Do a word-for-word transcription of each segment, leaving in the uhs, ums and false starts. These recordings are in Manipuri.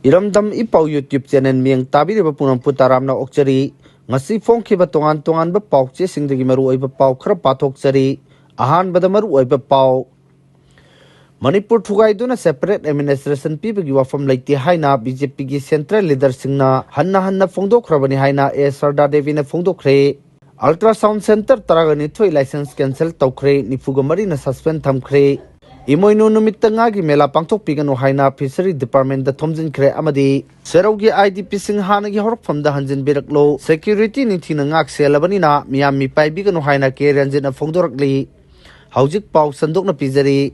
ꯏꯔꯝꯗꯝ ꯏꯄꯥꯎ YouTube channel ꯃꯤꯌꯦꯡ ꯇꯥꯕꯤꯔꯤꯕ ꯄꯨꯝꯅꯃꯛꯄꯨ ꯇꯔꯥꯝꯅ ꯑꯣꯛꯆꯔꯤ꯫ ꯉꯁꯤ ꯐꯣꯡꯈꯤꯕ ꯇꯣꯉꯥꯟ ꯇꯣꯉꯥꯟꯕ ꯄꯥꯎ ꯆꯦꯁꯤꯡꯗꯒꯤ ꯃꯔꯨꯑꯣꯏꯕ ꯄꯥꯎ ꯈꯔ ꯄꯥꯊꯣꯛꯆꯔꯤ꯫ ꯑꯍꯥꯟꯕꯗ ꯃꯔꯨꯑꯣꯏꯕ ꯄꯥꯎ꯫ ꯃꯅꯤꯄꯨꯔ ꯊꯨꯒꯥꯏꯗꯨꯅ separate administration ꯄꯤꯕꯒꯤ ꯋꯥꯐꯝ ꯂꯩꯇꯦ ꯍꯥꯏꯅ BJPꯒꯤ central leaderꯁꯤꯡꯅ ꯍꯟꯅ ꯍꯟꯅ ꯐꯣꯡꯗꯣꯛꯈ꯭ꯔꯕꯅꯤ ꯍꯥꯏꯅ ꯑꯦ ꯁꯔꯗꯥ ꯗꯦꯕꯤꯅ ꯐꯣꯡꯗꯣꯛꯈ꯭ꯔꯦ꯫ Ultrasound centre ꯇꯔꯥꯒ ꯅꯤꯊꯣꯏ licence cancel ꯇꯧꯈ꯭ꯔꯦ, ꯅꯤꯐꯨꯒ ꯃꯔꯤꯅ suspend ꯊꯝꯈ꯭ꯔꯦ꯫ ꯏꯃꯣꯏꯅꯨ ꯅꯨꯃꯤꯠꯇ ꯉꯥꯒꯤ ꯃꯦꯂꯥ ꯄꯥꯡꯊꯣꯛꯄꯤꯒꯅꯨ ꯍꯥꯏꯅ Fishery Departmentꯇ ꯊꯣꯝꯖꯤꯟꯈ꯭ꯔꯦ ꯑꯃꯗꯤ ꯁꯦꯔꯧꯒꯤ IDPꯁꯤꯡ ꯍꯥꯟꯅꯒꯤ ꯍꯧꯔꯛꯐꯝꯗ ꯍꯟꯖꯤꯟꯕꯤꯔꯛꯂꯣ, security ꯅꯤꯡꯊꯤꯅ ꯉꯥꯛ ꯁꯦꯜꯂꯕꯅꯤꯅ ꯃꯤꯌꯥꯝ ꯃꯤꯄꯥꯏꯕꯤꯒꯅꯨ ꯍꯥꯏꯅ ꯀꯦ ꯔꯟꯖꯤꯠꯅ ꯐꯣꯡꯗꯣꯔꯛꯂꯤ꯫ ꯍꯧꯖꯤꯛ ꯄꯥꯎ ꯁꯟꯗꯣꯛꯅ ꯄꯤꯖꯔꯤ꯫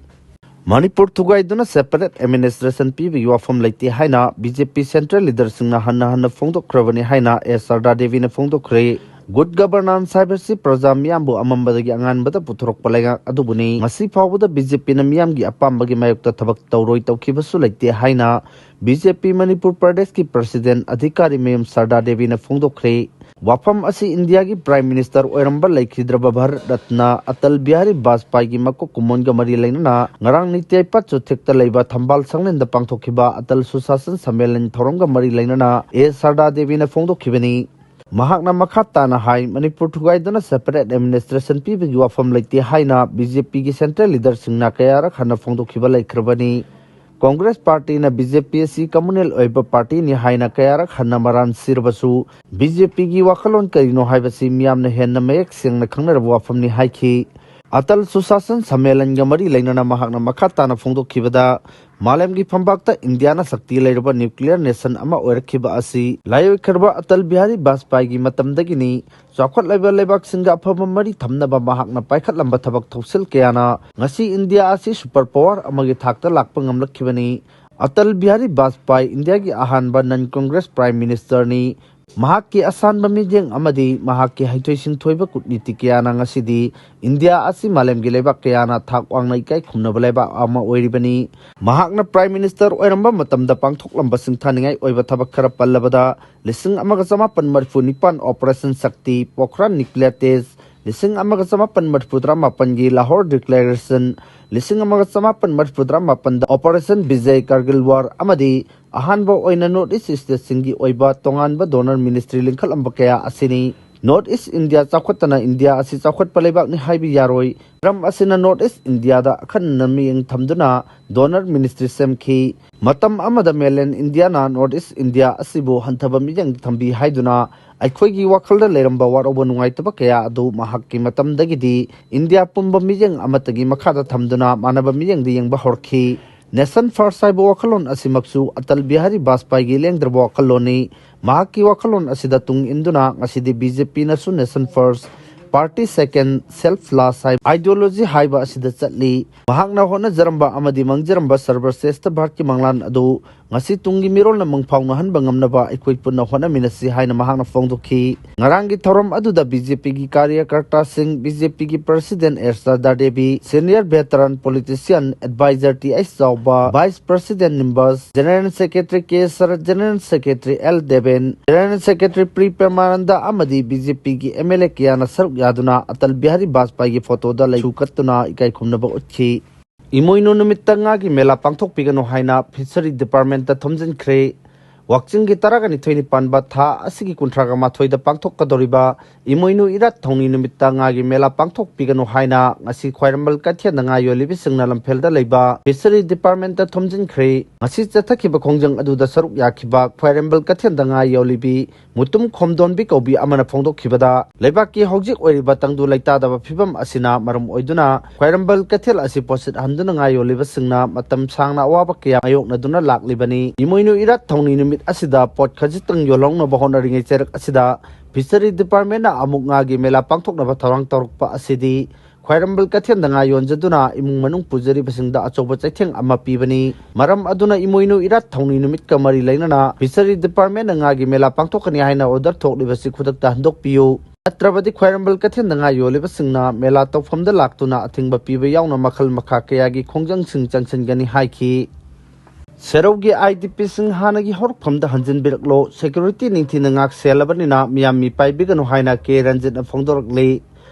ꯃꯅꯤꯄꯨꯔ ꯊꯨꯒꯥꯏꯗꯨꯅ separate administration ꯄꯤꯕꯒꯤ ꯋꯥꯐꯝ ꯂꯩꯇꯦ ꯍꯥꯏꯅ BJP central leaderꯁꯤꯡꯅ ꯍꯟꯅ ꯍꯟꯅ ꯐꯣꯡꯗꯣꯛꯈ꯭ꯔꯕꯅꯤ ꯍꯥꯏꯅ ꯑꯦ ꯁꯔꯗꯥ ꯗꯦꯕꯤꯅ ꯐꯣꯡꯗꯣꯛꯈ꯭ꯔꯦ꯫ Good governance ꯍꯥꯏꯕꯁꯤ ꯄ꯭ꯔꯖꯥ ꯃꯤꯌꯥꯝꯕꯨ ꯑꯃꯝꯕꯗꯒꯤ ꯑꯉꯥꯟꯕꯗ ꯄꯨꯊꯣꯔꯛꯄ ꯂꯩꯉꯥꯛ ꯑꯗꯨꯕꯨꯅꯤ꯫ ꯉꯁꯤ ꯐꯥꯎꯕꯗ BJPꯅ ꯃꯤꯌꯥꯝꯒꯤ ꯑꯄꯥꯝꯕꯒꯤ ꯃꯥꯌꯣꯛꯇ ꯊꯕꯛ ꯇꯧꯔꯣꯏ ꯇꯧꯈꯤꯕꯁꯨ ꯂꯩꯇꯦ ꯍꯥꯏꯅ BJP ꯃꯅꯤꯄꯨꯔ ꯄ꯭ꯔꯗꯦꯁꯀꯤ president ꯑꯙꯤꯀꯥꯔꯤ ꯃꯌꯨꯝ ꯁꯔꯗꯥ ꯗꯦꯕꯤꯅ ꯐꯣꯡꯗꯣꯛꯈ꯭ꯔꯦ꯫ ꯋꯥꯐꯝ ꯑꯁꯤ ꯏꯟꯗꯤꯌꯥꯒꯤ Prime Minister ꯑꯣꯏꯔꯝꯕ ꯂꯩꯈꯤꯗ꯭ꯔꯕ ꯚꯥꯔꯠ ꯔꯠꯅ ꯑꯇꯜ ꯕꯤꯍꯥꯔꯤ ꯕꯥꯖꯄꯥꯏꯒꯤ ꯃꯀꯣꯛ ꯀꯨꯝꯑꯣꯟꯒ ꯃꯔꯤ ꯂꯩꯅꯅ ꯉꯔꯥꯡ ꯅꯤꯇꯤ ꯑꯥꯌꯣꯒ ꯆꯨꯊꯦꯛꯇ ꯂꯩꯕ ꯊꯝꯕꯥꯜ ꯁꯪꯂꯦꯟꯗ ꯄꯥꯡꯊꯣꯛꯈꯤꯕ ꯑꯇꯜ ꯁꯨꯁꯥꯁꯟ ꯁꯝꯃꯦꯂꯟ ꯊꯧꯔꯝꯒ ꯃꯔꯤ ꯂꯩꯅꯅ ꯑꯦ ꯁꯔꯗꯥ ꯗꯦꯕꯤꯅ ꯐꯣꯡꯗꯣꯛꯈꯤꯕꯅꯤ꯫ ꯃꯍꯥꯛꯅ ꯃꯈꯥ ꯇꯥꯅ ꯍꯥꯏ, ꯃꯅꯤꯄꯨꯔ ꯊꯨꯒꯥꯏꯗꯨꯅ separate administration ꯄꯤꯕꯒꯤ ꯋꯥꯐꯝ ꯂꯩꯇꯦ ꯍꯥꯏꯅ BJPꯒꯤ central leaderꯁꯤꯡꯅ ꯀꯌꯥꯔꯛ ꯍꯟꯅ ꯐꯣꯡꯗꯣꯛꯈꯤꯕ ꯂꯩꯈ꯭ꯔꯕꯅꯤ꯫ Congress partyꯅ BJP ꯑꯁꯤ communal ꯑꯣꯏꯕ partyꯅꯤ ꯍꯥꯏꯅ ꯀꯌꯥꯔꯛ ꯍꯟꯅ ꯃꯔꯥꯟ ꯁꯤꯔꯕꯁꯨ, BJPꯒꯤ ꯋꯥꯈꯜꯂꯣꯟ ꯀꯔꯤꯅꯣ ꯍꯥꯏꯕꯁꯤ ꯃꯤꯌꯥꯝꯅ ꯍꯦꯟꯅ ꯃꯌꯦꯛ ꯁꯦꯡꯅ ꯈꯪꯅꯔꯕ ꯋꯥꯐꯝꯅꯤ ꯍꯥꯏꯈꯤ꯫ ꯑꯇꯜ ꯁꯨꯁꯥꯁꯟ ꯁꯝꯃꯦꯂꯟꯒ ꯃꯔꯤ ꯂꯩꯅꯅ ꯃꯍꯥꯛꯅ ꯃꯈꯥ ꯇꯥꯅ ꯐꯣꯡꯗꯣꯛꯈꯤꯕꯗ, ꯃꯥꯂꯦꯝꯒꯤ ꯐꯝꯕꯥꯛꯇ ꯏꯟꯗꯤꯌꯥꯅ ꯁꯛꯇꯤ ꯂꯩꯔꯕ nuclear nation ꯑꯃ ꯑꯣꯏꯔꯛꯈꯤꯕ ꯑꯁꯤ ꯂꯥꯏꯑꯣꯏꯈ꯭ꯔꯕ ꯑꯇꯜ ꯕꯤꯍꯥꯔꯤ ꯕꯥꯖꯄꯥꯏꯒꯤ ꯃꯇꯝꯗꯒꯤꯅꯤ꯫ ꯆꯥꯎꯈꯠꯂꯕ ꯂꯩꯕꯥꯛꯁꯤꯡꯒ ꯑꯐꯕ ꯃꯔꯤ ꯊꯝꯅꯕ ꯃꯍꯥꯛꯅ ꯄꯥꯏꯈꯠꯂꯝꯕ ꯊꯕꯛ ꯊꯧꯁꯤꯜ ꯀꯌꯥꯅ ꯉꯁꯤ ꯏꯟꯗꯤꯌꯥ ꯑꯁꯤ super power ꯑꯃꯒꯤ ꯊꯥꯛꯇ ꯂꯥꯛꯄ ꯉꯝꯂꯛꯈꯤꯕꯅꯤ꯫ ꯑꯇꯜ ꯕꯤꯍꯥꯔꯤ ꯕꯥꯖꯄꯥꯏ ꯏꯟꯗꯤꯌꯥꯒꯤ ꯑꯍꯥꯟꯕ non Congress Prime Ministerꯅꯤ꯫ ꯃꯍꯥꯛꯀꯤ ꯑꯁꯥꯟꯕ ꯃꯤꯠꯌꯦꯡ ꯑꯃꯗꯤ ꯃꯍꯥꯛꯀꯤ ꯍꯩꯊꯣꯏ ꯁꯤꯡꯊꯣꯏꯕ ꯀꯨꯠꯅꯤꯇꯤ ꯀꯌꯥꯅ ꯉꯁꯤꯗꯤ ꯏꯟꯗꯤꯌꯥ ꯑꯁꯤ ꯃꯥꯂꯦꯝꯒꯤ ꯂꯩꯕꯥꯛ ꯀꯌꯥꯅ ꯊꯥꯛ ꯋꯥꯡꯅ ꯏꯀꯥꯏ ꯈꯨꯝꯅꯕ ꯂꯩꯕꯥꯛ ꯑꯃ ꯑꯣꯏꯔꯤꯕꯅꯤ꯫ ꯃꯍꯥꯛꯅ Prime Minister ꯑꯣꯏꯔꯝꯕ ꯃꯇꯝꯗ ꯄꯥꯡꯊꯣꯛꯂꯝꯕ ꯁꯤꯡꯊꯥꯅꯤꯡꯉꯥꯏ ꯑꯣꯏꯕ ꯊꯕꯛ ꯈꯔ ꯄꯜꯂꯕꯗ, ꯂꯤꯁꯤꯡ ꯑꯃꯒ ꯆꯃꯥꯄꯟ ꯃꯔꯤꯐꯨ ꯅꯤꯄꯥꯟ Operation ꯁꯛꯇꯤ, Pokhran nuclear test, ꯂꯤꯁꯤꯡ ꯑꯃꯒ ꯆꯃꯥꯄꯟ ꯃꯔꯤꯐꯨ ꯇꯔꯥꯃꯥꯄꯟꯒꯤ Lahore Declaration, ꯂꯤꯁꯤꯡ ꯑꯃꯒ ꯆꯃꯥꯄꯟ ꯃꯔꯤꯐꯨ ꯇꯔꯥꯃꯥꯄꯟꯗ Operation Vijay Kargil War ꯑꯃꯗꯤ ꯑꯍꯥꯟꯕ ꯑꯣꯏꯅ North East stateꯁꯤꯡꯒꯤ ꯑꯣꯏꯕ ꯇꯣꯉꯥꯟꯕ donor ministry ꯂꯤꯡꯈꯠꯂꯝꯕ ꯀꯌꯥ ꯑꯁꯤꯅꯤ꯫ North East India ꯆꯥꯎꯈꯠꯇꯅ India ꯑꯁꯤ ꯆꯥꯎꯈꯠꯄ ꯂꯩꯕꯥꯛꯅꯤ ꯍꯥꯏꯕ ꯌꯥꯔꯣꯏ꯫ ꯃꯔꯝ ꯑꯁꯤꯅ North East Indiaꯗ ꯑꯈꯟꯅꯅ ꯃꯤꯠꯌꯦꯡ ꯊꯝꯗꯨꯅ donor ministry ꯁꯦꯝꯈꯤ꯫ ꯃꯇꯝ ꯑꯃꯗ mainland Indiaꯅ North East India ꯑꯁꯤꯕꯨ ꯍꯟꯊꯕ ꯃꯤꯠꯌꯦꯡ ꯊꯝꯕꯤ ꯍꯥꯏꯗꯨꯅ ꯑꯩꯈꯣꯏꯒꯤ ꯋꯥꯈꯜꯗ ꯂꯩꯔꯝꯕ ꯋꯥꯔꯧꯕ ꯅꯨꯡꯉꯥꯏꯇꯕ ꯀꯌꯥ ꯑꯗꯨ ꯃꯍꯥꯛꯀꯤ ꯃꯇꯝꯗꯒꯤꯗꯤ India ꯄꯨꯝꯕ ꯃꯤꯠꯌꯦꯡ ꯑꯃꯠꯇꯒꯤ ꯃꯈꯥꯗ ꯊꯝꯗꯨꯅ ꯃꯥꯟꯅꯕ ꯃꯤꯠꯌꯦꯡꯗ ꯌꯦꯡꯕ ꯍꯧꯔꯛꯈꯤ꯫ Nation First ꯍꯥꯏꯕ ꯋꯥꯈꯜꯂꯣꯟ ꯑꯁꯤꯃꯛꯁꯨ ꯑꯇꯜ ꯕꯤꯍꯥꯔꯤ ꯕꯥꯖꯄꯥꯏꯒꯤ ꯂꯦꯡꯗ꯭ꯔꯕ ꯋꯥꯈꯜꯂꯣꯟꯅꯤ꯫ ꯃꯍꯥꯛꯀꯤ ꯋꯥꯈꯜꯂꯣꯟ ꯑꯁꯤꯗ ꯇꯨꯡ ꯏꯟꯗꯨꯅ ꯉꯁꯤꯗꯤ BJPꯅꯁꯨ Nation First, Party Second, Self Last ꯍꯥꯏꯕ ideology ꯍꯥꯏꯕ ꯑꯁꯤꯗ ꯆꯠꯂꯤ꯫ ꯃꯍꯥꯛꯅ ꯍꯣꯠꯅꯖꯔꯝꯕ ꯑꯃꯗꯤ ꯃꯪꯖꯔꯝꯕ ꯁꯔꯕꯁ꯭ꯔꯦꯁꯊ ꯚꯥꯔꯠꯀꯤ ꯃꯪꯂꯥꯟ ꯑꯗꯨ ꯉꯁꯤ ꯇꯨꯡꯒꯤ ꯃꯤꯔꯣꯜꯅ ꯃꯪꯐꯥꯎꯅꯍꯟꯕ ꯉꯝꯅꯕ ꯑꯩꯈꯣꯏ ꯄꯨꯟꯅ ꯍꯣꯠꯅꯃꯤꯟꯅꯁꯤ ꯍꯥꯏꯅ ꯃꯍꯥꯛꯅ ꯐꯣꯡꯗꯣꯛꯈꯤ꯫ ꯉꯔꯥꯡꯒꯤ ꯊꯧꯔꯝ ꯑꯗꯨꯗ BJPꯒꯤ ꯀꯥꯔꯌꯀꯔꯇꯥꯁꯤꯡ, BJPꯒꯤ President S Radha Debi, Senior Veteran Politician Advisor T H Chaoba, Vice President ꯅꯤꯝꯕꯁ, General Secretary K Sarat, General Secretary L Deben, General Secretary ꯄ꯭ꯔꯤ ꯄ꯭ꯔꯦꯃꯥꯅꯟꯗ ꯑꯃꯗꯤ BJPꯒꯤ MLA ꯀꯌꯥꯅ ꯁꯔꯨꯛ ꯌꯥꯗꯨꯅ ꯑꯇꯜ ꯕꯤꯍꯥꯔꯤ ꯕꯥꯖꯄꯥꯏꯒꯤ photoꯗ ꯂꯩꯁꯨ ꯀꯠꯇꯨꯅ ꯏꯀꯥꯏ ꯈꯨꯝꯅꯕ ꯎꯠꯈꯤ꯫ ꯏꯃꯣꯏꯅꯨ ꯅꯨꯃꯤꯠꯇ ꯉꯥꯒꯤ ꯃꯦꯂꯥ ꯄꯥꯡꯊꯣꯛꯄꯤꯒꯅꯨ ꯍꯥꯏꯅ Fishery Departmentꯇ ꯊꯣꯝꯖꯤꯟꯈ꯭ꯔꯦ꯫ ꯋꯥꯛꯆꯤꯡꯒꯤ ꯇꯔꯥꯒ ꯅꯤꯊꯣꯏꯅꯤ ꯄꯥꯟꯕ ꯊꯥ ꯑꯁꯤꯒꯤ ꯀꯨꯟꯊ꯭ꯔꯥꯒ ꯃꯥꯊꯣꯏꯗ ꯄꯥꯡꯊꯣꯛꯀꯗꯧꯔꯤꯕ ꯏꯃꯣꯏꯅꯨ ꯏꯔꯥꯠ ꯊꯧꯅꯤ ꯅꯨꯃꯤꯠꯇ ꯉꯥꯒꯤ ꯃꯦꯂꯥ ꯄꯥꯡꯊꯣꯛꯄꯤꯒꯅꯨ ꯍꯥꯏꯅ ꯉꯁꯤ ꯈ꯭ꯋꯥꯏꯔꯝꯕꯟ ꯀꯩꯊꯦꯜꯗ ꯉꯥ ꯌꯣꯜꯂꯤꯕꯁꯤꯡꯅ ꯂꯝꯐꯦꯜꯗ ꯂꯩꯕ Fishery Departmentꯇ ꯊꯣꯝꯖꯤꯟꯈ꯭ꯔꯦ꯫ ꯉꯁꯤ ꯆꯠꯊꯈꯤꯕ ꯈꯣꯡꯖꯪ ꯑꯗꯨꯗ ꯁꯔꯨꯛ ꯌꯥꯈꯤꯕ ꯈ꯭ꯋꯥꯏꯔꯝꯕꯟ ꯀꯩꯊꯦꯜꯗ ꯉꯥ ꯌꯣꯜꯂꯤꯕꯤ ꯃꯨꯇꯨꯝ ꯈꯣꯝꯗꯣꯟꯕꯤ ꯀꯧꯕꯤ ꯑꯃꯅ ꯐꯣꯡꯗꯣꯛꯈꯤꯕꯗ, ꯂꯩꯕꯥꯛꯀꯤ ꯍꯧꯖꯤꯛ ꯑꯣꯏꯔꯤꯕ ꯇꯪꯗꯨ ꯂꯩꯇꯥꯗꯕ ꯐꯤꯕꯝ ꯑꯁꯤꯅ ꯃꯔꯝ ꯑꯣꯏꯗꯨꯅ ꯈ꯭ꯋꯥꯏꯔꯝꯕꯟ ꯀꯩꯊꯦꯜ ꯑꯁꯤ ꯄꯣꯠꯁꯤꯠ ꯍꯟꯗꯨꯅ ꯉꯥ ꯌꯣꯜꯂꯤꯕꯁꯤꯡꯅ ꯃꯇꯝ ꯁꯥꯡꯅ ꯑꯋꯥꯕ ꯀꯌꯥ ꯃꯥꯌꯣꯛꯅꯗꯨꯅ ꯂꯥꯛꯂꯤꯕꯅꯤ꯫ ꯏꯃꯣꯏꯅꯨ ꯏꯔꯥꯠ ꯊꯧꯅꯤ ꯅꯨꯃꯤꯠ ꯑꯁꯤꯗ ꯄꯣꯠ ꯈꯖꯤꯛꯇꯪ ꯌꯣꯜꯍꯧꯅꯕ ꯍꯣꯠꯅꯔꯤꯉꯩ ꯆꯩꯔꯛ ꯑꯁꯤꯗ Fishery Departmentꯅ ꯑꯃꯨꯛ ꯉꯥꯒꯤ ꯃꯦꯂꯥ ꯄꯥꯡꯊꯣꯛꯅꯕ ꯊꯧꯔꯥꯡ ꯇꯧꯔꯛꯄ ꯑꯁꯤꯗꯤ ꯈ꯭ꯋꯥꯏꯔꯝꯕꯟ ꯀꯩꯊꯦꯜꯗ ꯉꯥ ꯌꯣꯟꯖꯗꯨꯅ ꯏꯃꯨꯡ ꯃꯅꯨꯡ ꯄꯨꯖꯔꯤꯕꯁꯤꯡꯗ ꯑꯆꯧꯕ ꯆꯩꯊꯦꯡ ꯑꯃ ꯄꯤꯕꯅꯤ꯫ ꯃꯔꯝ ꯑꯗꯨꯅ ꯏꯃꯣꯏꯅꯨ ꯏꯔꯥꯠ ꯊꯧꯅꯤ ꯅꯨꯃꯤꯠꯀ ꯃꯔꯤ ꯂꯩꯅꯅ Fishery Departmentꯅ ꯉꯥꯒꯤ ꯃꯦꯂꯥ ꯄꯥꯡꯊꯣꯛꯀꯅꯤ ꯍꯥꯏꯅ order ꯊꯣꯛꯂꯤꯕꯁꯤ ꯈꯨꯗꯛꯇ ꯍꯟꯗꯣꯛꯄꯤꯌꯨ꯫ ꯅꯠꯇ꯭ꯔꯕꯗꯤ ꯈ꯭ꯋꯥꯏꯔꯝꯕꯟ ꯀꯩꯊꯦꯜꯗ ꯉꯥ ꯌꯣꯜꯂꯤꯕꯁꯤꯡꯅ ꯃꯦꯂꯥ ꯇꯧꯐꯝꯗ ꯂꯥꯛꯇꯨꯅ ꯑꯊꯤꯡꯕ ꯄꯤꯕ ꯌꯥꯎꯅ ꯃꯈꯜ ꯃꯈꯥ ꯀꯌꯥꯒꯤ ꯈꯣꯡꯖꯪꯁꯤꯡ ꯆꯪꯁꯤꯟꯒꯅꯤ ꯍꯥꯏꯈꯤ꯫ ꯁꯦꯔꯧꯒꯤ IDPꯁꯤꯡ ꯍꯥꯟꯅꯒꯤ ꯍꯧꯔꯛꯐꯝꯗ ꯍꯟꯖꯤꯟꯕꯤꯔꯛꯂꯣ, security ꯅꯤꯡꯊꯤꯅ ꯉꯥꯛ ꯁꯦꯜꯂꯕꯅꯤꯅ ꯃꯤꯌꯥꯝ ꯃꯤ ꯄꯥꯏꯕꯤꯒꯅꯨ ꯍꯥꯏꯅ ꯀꯦ ꯔꯟꯖꯤꯠꯅ ꯐꯣꯡꯗꯣꯔꯛꯂꯤ꯫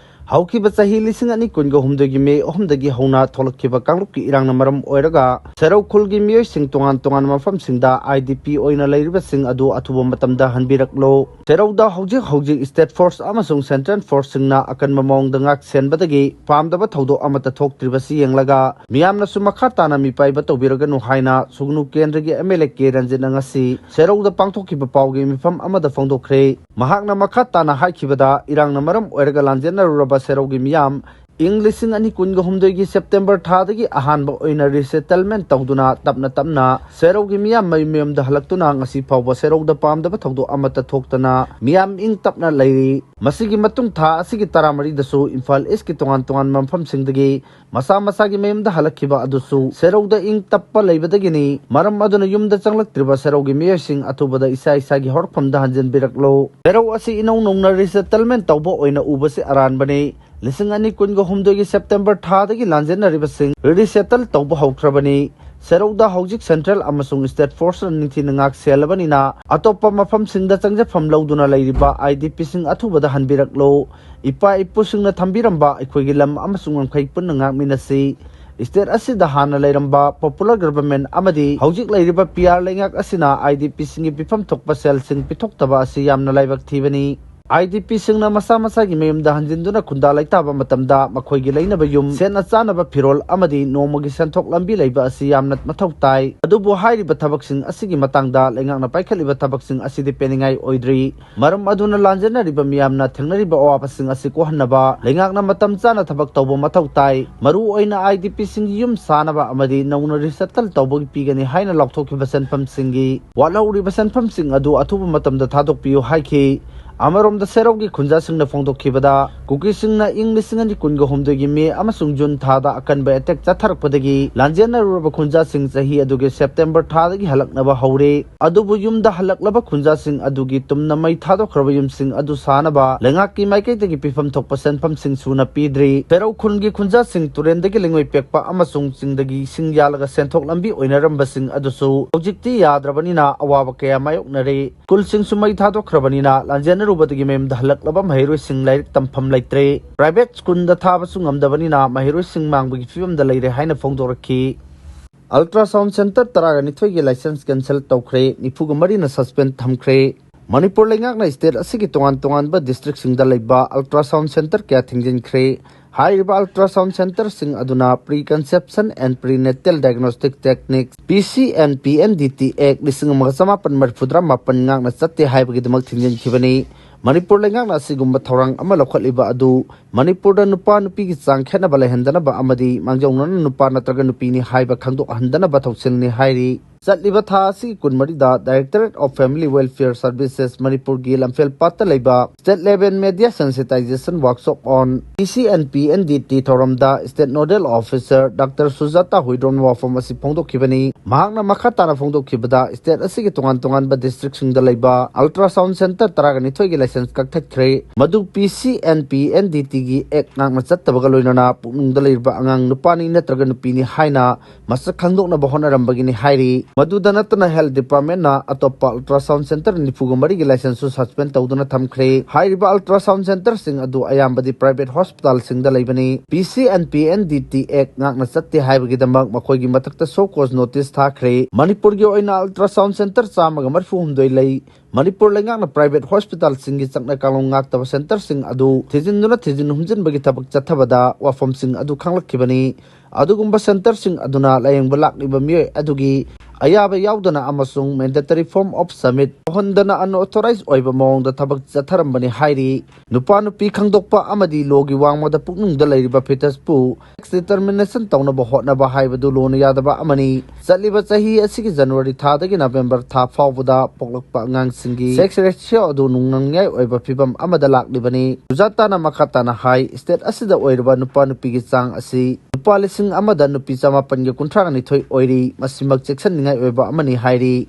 ꯍꯧꯈꯤꯕ ꯆꯍꯤ ꯂꯤꯁꯤꯡ ꯑꯅꯤ ꯀꯨꯟꯒ ꯍꯨꯝꯗꯣꯏꯒꯤ ꯃꯦ ꯑꯍꯨꯝꯗꯒꯤ ꯍꯧꯅ ꯊꯣꯛꯂꯛꯈꯤꯕ ꯀꯥꯡꯂꯨꯞꯀꯤ ꯏꯔꯥꯡꯅ ꯃꯔꯝ ꯑꯣꯏꯔꯒ ꯁꯦꯔꯧ ꯈꯨꯜꯒꯤ ꯃꯤꯑꯣꯏꯁꯤꯡ ꯇꯣꯉꯥꯟ ꯇꯣꯉꯥꯟꯕ ꯃꯐꯝꯁꯤꯡꯗ ꯑꯥꯏ ꯗꯤ ꯄꯤ ꯑꯣꯏꯅ ꯂꯩꯔꯤꯕꯁꯤꯡ ꯑꯗꯨ ꯑꯊꯨꯕ ꯃꯇꯝꯗ ꯍꯟꯕꯤꯔꯛꯂꯣ꯫ ꯁꯦꯔꯧꯗ ꯍꯧꯖꯤꯛ ꯍꯧꯖꯤꯛ state force ꯑꯃꯁꯨꯡ central forceꯁꯤꯡꯅ ꯑꯀꯟꯕ ꯃꯑꯣꯡꯗ ꯉꯥꯛ ꯁꯦꯟꯕꯗꯒꯤ ꯄꯥꯝꯗꯕ ꯊꯧꯗꯣꯛ ꯑꯃꯠꯇ ꯊꯣꯛꯇ꯭ꯔꯤꯕꯁꯤ ꯌꯦꯡꯂꯒ ꯃꯤꯌꯥꯝꯅꯁꯨ ꯃꯈꯥ ꯇꯥꯅ ꯃꯤꯄꯥꯏꯕ ꯇꯧꯕꯤꯔꯒꯅꯨ ꯍꯥꯏꯅ ꯁꯨꯒꯅꯨ ꯀꯦꯟꯗ꯭ꯔꯒꯤ ꯑꯦꯝ ꯑꯦꯜ ꯑꯦ ꯀꯦ ꯔꯟꯖꯤꯠꯅ ꯉꯁꯤ ꯁꯦꯔꯧꯗ ꯄꯥꯡꯊꯣꯛꯈꯤꯕ ꯄꯥꯎꯒꯤ ꯃꯤꯐꯝ ꯑꯃꯗ ꯐꯣꯡꯗꯣꯛꯈ꯭ꯔꯦ꯫ ꯃꯍꯥꯛꯅ ꯃꯈꯥ ꯇꯥꯅ ꯍꯥꯏꯈꯤꯕꯗ, ꯏꯔꯥꯡꯅ ꯃꯔꯝ ꯑꯣꯏꯔꯒ ꯂꯥꯟꯖꯦꯟꯅꯔꯨꯔꯕ ꯁꯦꯔꯧꯒꯤ ꯃꯤꯌꯥꯝ ꯏꯪ ꯂꯤꯁꯤꯡ ꯑꯅꯤ ꯀꯨꯟꯒ ꯍꯨꯝꯗꯣꯏꯒꯤ September ꯊꯥꯗꯒꯤ ꯑꯍꯥꯟꯕ ꯑꯣꯏꯅ resettlement ꯇꯧꯗꯨꯅ ꯇꯞꯅ ꯇꯞꯅ ꯁꯦꯔꯧꯒꯤ ꯃꯤꯌꯥꯝ ꯃꯌꯨꯝ ꯃꯌꯨꯝꯗ ꯍꯜꯂꯛꯇꯨꯅ ꯉꯁꯤ ꯐꯥꯎꯕ ꯁꯦꯔꯧꯗ ꯄꯥꯝꯗꯕ ꯊꯧꯗꯣꯛ ꯑꯃꯠꯇ ꯊꯣꯛꯇꯅ ꯃꯤꯌꯥꯝ ꯏꯪ ꯇꯞꯅ ꯂꯩꯔꯤ꯫ ꯃꯁꯤꯒꯤ ꯃꯇꯨꯡ ꯊꯥ ꯑꯁꯤꯒꯤ ꯇꯔꯥꯃꯔꯤꯗꯁꯨ ꯏꯝꯐꯥꯜ ꯏꯁꯀꯤ ꯇꯣꯉꯥꯟ ꯇꯣꯉꯥꯟꯕ ꯃꯐꯝꯁꯤꯡꯗꯒꯤ ꯃꯁꯥ ꯃꯁꯥꯒꯤ ꯃꯌꯨꯝꯗ ꯍꯜꯂꯛꯈꯤꯕ ꯑꯗꯨꯁꯨ ꯁꯦꯔꯧꯗ ꯏꯪ ꯇꯞꯄ ꯂꯩꯕꯗꯒꯤꯅꯤ꯫ ꯃꯔꯝ ꯑꯗꯨꯅ ꯌꯨꯝꯗ ꯆꯪꯂꯛꯇ꯭ꯔꯤꯕ ꯁꯦꯔꯧꯒꯤ ꯃꯤꯑꯣꯏꯁꯤꯡ ꯑꯊꯨꯕꯗ ꯏꯁꯥ ꯏꯁꯥꯒꯤ ꯍꯧꯔꯛꯐꯝꯗ ꯍꯟꯖꯤꯟꯕꯤꯔꯛꯂꯣ꯫ ꯁꯦꯔꯧ ꯑꯁꯤ ꯏꯅꯧ ꯅꯧꯅ resettlement ꯇꯧꯕ ꯑꯣꯏꯅ ꯎꯕꯁꯤ ꯑꯔꯥꯟꯕꯅꯤ꯫ ꯂꯤꯁꯤꯡ ꯑꯅꯤ ꯀꯨꯟꯒ ꯍꯨꯝꯗꯣꯏꯒꯤ September ꯊꯥꯗꯒꯤ ꯂꯥꯟꯖꯦꯟꯅꯔꯤꯕꯁꯤꯡ resettle ꯇꯧꯕ ꯍꯧꯈ꯭ꯔꯕꯅꯤ꯫ ꯁꯦꯔꯧꯗ ꯍꯧꯖꯤꯛ central ꯑꯃꯁꯨꯡ state forceꯅ ꯅꯤꯡꯊꯤꯅ ꯉꯥꯛ ꯁꯦꯜꯂꯕꯅꯤꯅ ꯑꯇꯣꯞꯄ ꯃꯐꯝꯁꯤꯡꯗ ꯆꯪꯖꯐꯝ ꯂꯧꯗꯨꯅ ꯂꯩꯔꯤꯕ ꯑꯥꯏ ꯗꯤ ꯄꯤꯁꯤꯡ ꯑꯊꯨꯕꯗ ꯍꯟꯕꯤꯔꯛꯂꯣ꯫ ꯏꯄꯥ ꯏꯄꯨꯁꯤꯡꯅ ꯊꯝꯕꯤꯔꯝꯕ ꯑꯩꯈꯣꯏꯒꯤ ꯂꯝ ꯑꯃꯁꯨꯡ ꯉꯝꯈꯩ ꯄꯨꯟꯅ ꯉꯥꯛꯃꯤꯟꯅꯁꯤ꯫ State ꯑꯁꯤꯗ ꯍꯥꯟꯅ ꯂꯩꯔꯝꯕ popular government ꯑꯃꯗꯤ ꯍꯧꯖꯤꯛ ꯂꯩꯔꯤꯕ ꯄꯤ ꯑꯥꯔ ꯂꯩꯉꯥꯛ ꯑꯁꯤꯅ ꯑꯥꯏ ꯗꯤ ꯄꯤꯁꯤꯡꯒꯤ ꯄꯤꯐꯝ ꯊꯣꯛꯄ ꯁꯦꯜꯁꯤꯡ ꯄꯤꯊꯣꯛꯇꯕ ꯑꯁꯤ ꯌꯥꯝꯅ ꯂꯥꯏꯕꯛ ꯊꯤꯕꯅꯤ꯫ ꯑꯥꯏ ꯗꯤ ꯄꯤꯁꯤꯡꯅ ꯃꯁꯥ ꯃꯁꯥꯒꯤ ꯃꯌꯨꯝꯗ ꯍꯟꯖꯤꯟꯗꯨꯅ ꯈꯨꯟꯗꯥ ꯂꯩꯇꯥꯕ ꯃꯇꯝꯗ ꯃꯈꯣꯏꯒꯤ ꯂꯩꯅꯕ ꯌꯨꯝ, ꯁꯦꯠꯅ ꯆꯥꯅꯕ ꯐꯤꯔꯣꯜ ꯑꯃꯗꯤ ꯅꯣꯡꯃꯒꯤ ꯁꯦꯟꯊꯣꯛ ꯂꯝꯕꯤ ꯂꯩꯕ ꯑꯁꯤ ꯌꯥꯝꯅ ꯃꯊꯧ ꯇꯥꯏ꯫ ꯑꯗꯨꯕꯨ ꯍꯥꯏꯔꯤꯕ ꯊꯕꯛꯁꯤꯡ ꯑꯁꯤꯒꯤ ꯃꯇꯥꯡꯗ ꯂꯩꯉꯥꯛꯅ ꯄꯥꯏꯈꯠꯂꯤꯕ ꯊꯕꯛꯁꯤꯡ ꯑꯁꯤꯗꯤ ꯄꯦꯟꯅꯤꯡꯉꯥꯏ ꯑꯣꯏꯗ꯭ꯔꯤ꯫ ꯃꯔꯝ ꯑꯗꯨꯅ ꯂꯥꯟꯖꯦꯟꯅꯔꯤꯕ ꯃꯤꯌꯥꯝꯅ ꯊꯦꯡꯅꯔꯤꯕ ꯑꯋꯥꯕꯁꯤꯡ ꯑꯁꯤ ꯀꯣꯛꯍꯟꯅꯕ ꯂꯩꯉꯥꯛꯅ ꯃꯇꯝ ꯆꯥꯅ ꯊꯕꯛ ꯇꯧꯕ ꯃꯊꯧ ꯇꯥꯏ꯫ ꯃꯔꯨ ꯑꯣꯏꯅ ꯑꯥꯏ ꯗꯤ ꯄꯤꯁꯤꯡꯒꯤ ꯌꯨꯝ ꯁꯥꯅꯕ ꯑꯃꯗꯤ ꯅꯧꯅ resettle ꯇꯧꯕꯒꯤ ꯄꯤꯒꯅꯤ ꯍꯥꯏꯅ ꯂꯥꯎꯊꯣꯛꯈꯤꯕ ꯁꯦꯟꯐꯝꯁꯤꯡꯒꯤ ꯋꯥꯠꯍꯧꯔꯤꯕ ꯁꯦꯟꯐꯝꯁꯤꯡ ꯑꯗꯨ ꯑꯊꯨꯕ ꯃꯇꯝꯗ ꯊꯥꯗꯣꯛꯄꯤꯌꯨ ꯍꯥꯏꯈꯤ꯫ ꯑꯃꯔꯣꯝꯗ ꯁꯦꯔꯧꯒꯤ ꯈꯨꯟꯖꯥꯁꯤꯡꯅ ꯐꯣꯡꯗꯣꯛꯈꯤꯕꯗ, ꯀꯨꯀꯤꯁꯤꯡꯅ ꯏꯪ ꯂꯤꯁꯤꯡ ꯑꯅꯤ ꯀꯨꯟꯒ ꯍꯨꯝꯗꯣꯏꯒꯤ ꯃꯦ ꯑꯃꯁꯨꯡ ꯖꯨꯟ ꯊꯥꯗ ꯑꯀꯟꯕ attack ꯆꯠꯊꯔꯛꯄꯗꯒꯤ ꯂꯥꯟꯖꯦꯟꯅꯔꯨꯔꯕ ꯈꯨꯟꯖꯥꯁꯤꯡ ꯆꯍꯤ ꯑꯗꯨꯒꯤ September ꯊꯥꯗꯒꯤ ꯍꯜꯂꯛꯅꯕ ꯍꯧꯔꯦ꯫ ꯑꯗꯨꯕꯨ ꯌꯨꯝꯗ ꯍꯜꯂꯛꯂꯕ ꯈꯨꯟꯖꯥꯁꯤꯡ ꯑꯗꯨꯒꯤ ꯇꯨꯝꯅ ꯃꯩ ꯊꯥꯗꯣꯛꯈ꯭ꯔꯕ ꯌꯨꯝꯁꯤꯡ ꯑꯗꯨ ꯁꯥꯅꯕ ꯂꯩꯉꯥꯛꯀꯤ ꯃꯥꯏꯀꯩꯗꯒꯤ ꯄꯤꯐꯝ ꯊꯣꯛꯄ ꯁꯦꯟꯐꯝꯁꯤꯡ ꯁꯨꯅ ꯄꯤꯗ꯭ꯔꯤ꯫ ꯁꯦꯔꯧ ꯈꯨꯜꯒꯤ ꯈꯨꯟꯖꯥꯁꯤꯡ ꯇꯨꯔꯦꯟꯗꯒꯤ ꯂꯩꯉꯣꯏ ꯄꯦꯛꯄ ꯑꯃꯁꯨꯡ ꯆꯤꯡꯗꯒꯤ ꯏꯁꯤꯡ ꯌꯥꯜꯂꯒ ꯁꯦꯟꯊꯣꯛ ꯂꯝꯕꯤ ꯑꯣꯏꯅꯔꯝꯕꯁꯤꯡ ꯑꯗꯨꯁꯨ ꯍꯧꯖꯤꯛꯇꯤ ꯌꯥꯗ꯭ꯔꯕꯅꯤꯅ ꯑꯋꯥꯕ ꯀꯌꯥ ꯃꯥꯌꯣꯛꯅꯔꯦ꯫ ꯁ꯭ꯀꯨꯜꯁꯤꯡꯁꯨ ꯃꯩ ꯊꯥꯗꯣꯛꯈ꯭ꯔꯕꯅꯤꯅ ꯂꯥꯟꯖꯦꯟꯅ ꯔꯨꯕꯗꯒꯤ ꯃꯌꯨꯝꯗ ꯍꯜꯂꯛꯂꯕ ꯃꯍꯩꯔꯣꯏꯁꯤꯡ ꯂꯥꯏꯔꯤꯛ ꯇꯝꯐꯝ ꯂꯩꯇ꯭ꯔꯦ꯫ ꯄ꯭ꯔꯥꯏꯚꯦꯠ ꯁ꯭ꯀꯨꯜꯗ ꯊꯥꯕꯁꯨ ꯉꯝꯗꯕꯅꯤꯅ ꯃꯍꯩꯔꯣꯏꯁꯤꯡ ꯃꯥꯡꯕꯒꯤ ꯐꯤꯕꯝꯗ ꯂꯩꯔꯦ ꯍꯥꯏꯅ ꯐꯣꯡꯗꯣꯔꯛꯈꯤ꯫ Ultrasound Center ꯇꯔꯥꯒ ꯅꯤꯊꯣꯏꯒꯤ license cancel ꯇꯧꯈ꯭ꯔꯦ, ꯅꯤꯐꯨꯒ ꯃꯔꯤꯅ suspend ꯊꯝꯈ꯭ꯔꯦ꯫ ꯃꯅꯤꯄꯨꯔ ꯂꯩꯉꯥꯛꯅ state ꯑꯁꯤꯒꯤ ꯇꯣꯉꯥꯟ ꯇꯣꯉꯥꯟꯕ districtꯁꯤꯡꯗ ꯂꯩꯕ ultrasound center ꯀꯌꯥ ꯊꯤꯡꯖꯤꯟꯈ꯭ꯔꯦ꯫ ꯍꯥꯏꯔꯤꯕ ultrasound centerꯁꯤꯡ ꯑꯗꯨꯅ Preconception and Prenatal Diagnostic Techniques, P C and P N D T Act ꯂꯤꯁꯤꯡ ꯑꯃꯒ ꯆꯃꯥꯄꯟ ꯃꯔꯤꯐꯨꯇꯔꯥ ꯃꯥꯄꯟ ꯉꯥꯛꯅ ꯆꯠꯇꯦ ꯍꯥꯏꯕꯒꯤꯗꯃꯛ ꯊꯤꯡꯖꯤꯟꯈꯤꯕꯅꯤ꯫ ꯃꯅꯤꯄꯨꯔ ꯂꯩꯉꯥꯛꯅ ꯑꯁꯤꯒꯨꯝꯕ ꯊꯧꯔꯥꯡ ꯑꯃ ꯂꯧꯈꯠꯂꯤꯕ ꯑꯗꯨ ꯃꯅꯤꯄꯨꯔꯗ ꯅꯨꯄꯥ ꯅꯨꯄꯤꯒꯤ ꯆꯥꯡ ꯈꯦꯠꯅꯕ ꯂꯩꯍꯟꯗꯅꯕ ꯑꯃꯗꯤ ꯃꯥꯡꯖꯧꯅꯅ ꯅꯨꯄꯥ ꯅꯠꯇ꯭ꯔꯒ ꯅꯨꯄꯤꯅꯤ ꯍꯥꯏꯕ ꯈꯪꯗꯣꯛꯍꯟꯗꯅꯕ ꯊꯧꯁꯤꯜꯅꯤ ꯍꯥꯏꯔꯤ꯫ ꯆꯠꯂꯤꯕ ꯊꯥ ꯑꯁꯤꯒꯤ ꯀꯨꯟꯃꯔꯤꯗ Directorate of Family Welfare Services ꯃꯅꯤꯄꯨꯔꯒꯤ ꯂꯝꯐꯦꯜ ꯄꯥꯠꯇ ꯂꯩꯕ State Level Media Sensitization Workshop on P C and P N D T ꯊꯧꯔꯝꯗ State Nodal Officer Doctor ꯁꯨꯖꯥꯇꯥ ꯍꯨꯏꯗ꯭ꯔꯣꯝꯅ ꯋꯥꯐꯝ ꯑꯁꯤ ꯐꯣꯡꯗꯣꯛꯈꯤꯕꯅꯤ꯫ ꯃꯍꯥꯛꯅ ꯃꯈꯥ ꯇꯥꯅ ꯐꯣꯡꯗꯣꯛꯈꯤꯕꯗ, state ꯑꯁꯤꯒꯤ ꯇꯣꯉꯥꯟ ꯇꯣꯉꯥꯟꯕ districtꯁꯤꯡꯗ ꯂꯩꯕ ultrasound center ꯇꯔꯥꯒ ꯅꯤꯊꯣꯏꯒꯤ license ꯀꯛꯊꯠꯈ꯭ꯔꯦ꯫ ꯃꯗꯨ P C and P N D Tꯒꯤ Act ꯉꯥꯛꯅ ꯆꯠꯇꯕꯒ ꯂꯣꯏꯅꯅ ꯄꯨꯛꯅꯨꯡꯗ ꯂꯩꯔꯤꯕ ꯑꯉꯥꯡ ꯅꯨꯄꯥꯅꯤ ꯅꯠꯇ꯭ꯔꯒ ꯅꯨꯄꯤꯅꯤ ꯍꯥꯏꯅ ꯃꯁꯛ ꯈꯪꯗꯣꯛꯅꯕ ꯍꯣꯠꯅꯔꯝꯕꯒꯤꯅꯤ ꯍꯥꯏꯔꯤ꯫ ꯃꯗꯨꯗ ꯅꯠꯇꯅ Health Departmentꯅ ꯑꯇꯣꯞꯄ ultrasound center ꯅꯤꯐꯨꯒ ꯃꯔꯤꯒꯤ licenseꯁꯨ suspend ꯇꯧꯗꯨꯅ ꯊꯝꯈ꯭ꯔꯦ꯫ ꯍꯥꯏꯔꯤꯕ ultrasound centerꯁꯤꯡ ꯑꯗꯨ ꯑꯌꯥꯝꯕꯗꯤ private hospitalꯁꯤꯡꯗ ꯂꯩꯕꯅꯤ꯫ P C and P N D T Act ꯉꯥꯛꯅ ꯆꯠꯇꯦ ꯍꯥꯏꯕꯒꯤꯗꯃꯛ ꯃꯈꯣꯏꯒꯤ ꯃꯊꯛꯇ show cause notice ꯊꯥꯈ꯭ꯔꯦ꯫ ꯃꯅꯤꯄꯨꯔꯒꯤ ꯑꯣꯏꯅ ultrasound center ꯆꯥꯝꯃꯒ ꯃꯔꯤꯐꯨ ꯍꯨꯝꯗꯣꯏ ꯂꯩ꯫ ꯃꯅꯤꯄꯨꯔ ꯂꯩꯉꯥꯛꯅ private hospitalꯁꯤꯡꯒꯤ ꯆꯠꯅ ꯀꯥꯡꯂꯣꯟ ꯉꯥꯛꯇꯕ centerꯁꯤꯡ ꯑꯗꯨ ꯊꯤꯖꯤꯟꯗꯨꯅ ꯊꯤꯖꯤꯟ ꯍꯨꯝꯖꯤꯟꯕꯒꯤ ꯊꯕꯛ ꯆꯠꯊꯕꯗ ꯋꯥꯐꯝꯁꯤꯡ ꯑꯗꯨ ꯈꯪꯂꯛꯈꯤꯕꯅꯤ꯫ ꯑꯗꯨꯒꯨꯝꯕ centerꯁꯤꯡ ꯑꯗꯨꯅ ꯂꯥꯌꯦꯡꯕ ꯂꯥꯛꯂꯤꯕ ꯃꯤꯑꯣꯏ ꯑꯗꯨꯒꯤ ꯑꯌꯥꯕ ꯌꯥꯎꯗꯅ ꯑꯃꯁꯨꯡ mandatory form of submit ꯇꯧꯍꯟꯗꯅ unauthorized ꯑꯣꯏꯕ ꯃꯑꯣꯡꯗ ꯊꯕꯛ ꯆꯠꯊꯔꯝꯕꯅꯤ ꯍꯥꯏꯔꯤ꯫ ꯅꯨꯄꯥ ꯅꯨꯄꯤ ꯈꯪꯗꯣꯛꯄ ꯑꯃꯗꯤ lawꯒꯤ ꯋꯥꯡꯃꯗ ꯄꯨꯛꯅꯨꯡꯗ ꯂꯩꯔꯤꯕ fetusꯄꯨ sex determination ꯇꯧꯅꯕ ꯍꯣꯠꯅꯕ ꯍꯥꯏꯕꯗꯨ lawꯅ ꯌꯥꯗꯕ ꯑꯃꯅꯤ꯫ ꯆꯠꯂꯤꯕ ꯆꯍꯤ ꯑꯁꯤꯒꯤ January ꯊꯥꯗꯒꯤ November ꯊꯥ ꯐꯥꯎꯕꯗ ꯄꯣꯛꯂꯛꯄ ꯑꯉꯥꯡꯁꯤꯡꯒꯤ sex ratio ꯑꯗꯨ ꯅꯨꯡꯅꯝꯅꯤꯡꯉꯥꯏ ꯑꯣꯏꯕ ꯐꯤꯕꯝ ꯑꯃꯗ ꯂꯥꯛꯂꯤꯕꯅꯤ꯫ ꯁꯨꯖꯥꯇꯥꯅ ꯃꯈꯥ ꯇꯥꯅ ꯍꯥꯏ, state ꯑꯁꯤꯗ ꯑꯣꯏꯔꯤꯕ ꯅꯨꯄꯥ ꯅꯨꯄꯤꯒꯤ ꯆꯥꯡ ꯑꯁꯤ ꯅꯨꯄꯥ ꯂꯤꯁꯤꯡ ꯑꯃꯗ ꯅꯨꯄꯤ ꯆꯃꯥꯄꯟꯒ ꯀꯨꯟꯊ꯭ꯔꯥꯒ ꯅꯤꯊꯣꯏ ꯑꯣꯏꯔꯤ꯫ ꯃꯁꯤꯃꯛ ꯆꯦꯛꯁꯤꯟꯅꯤꯡꯉꯥꯏ ꯑꯣꯏꯕ ꯑꯃꯅꯤ ꯍꯥꯏꯔꯤ꯫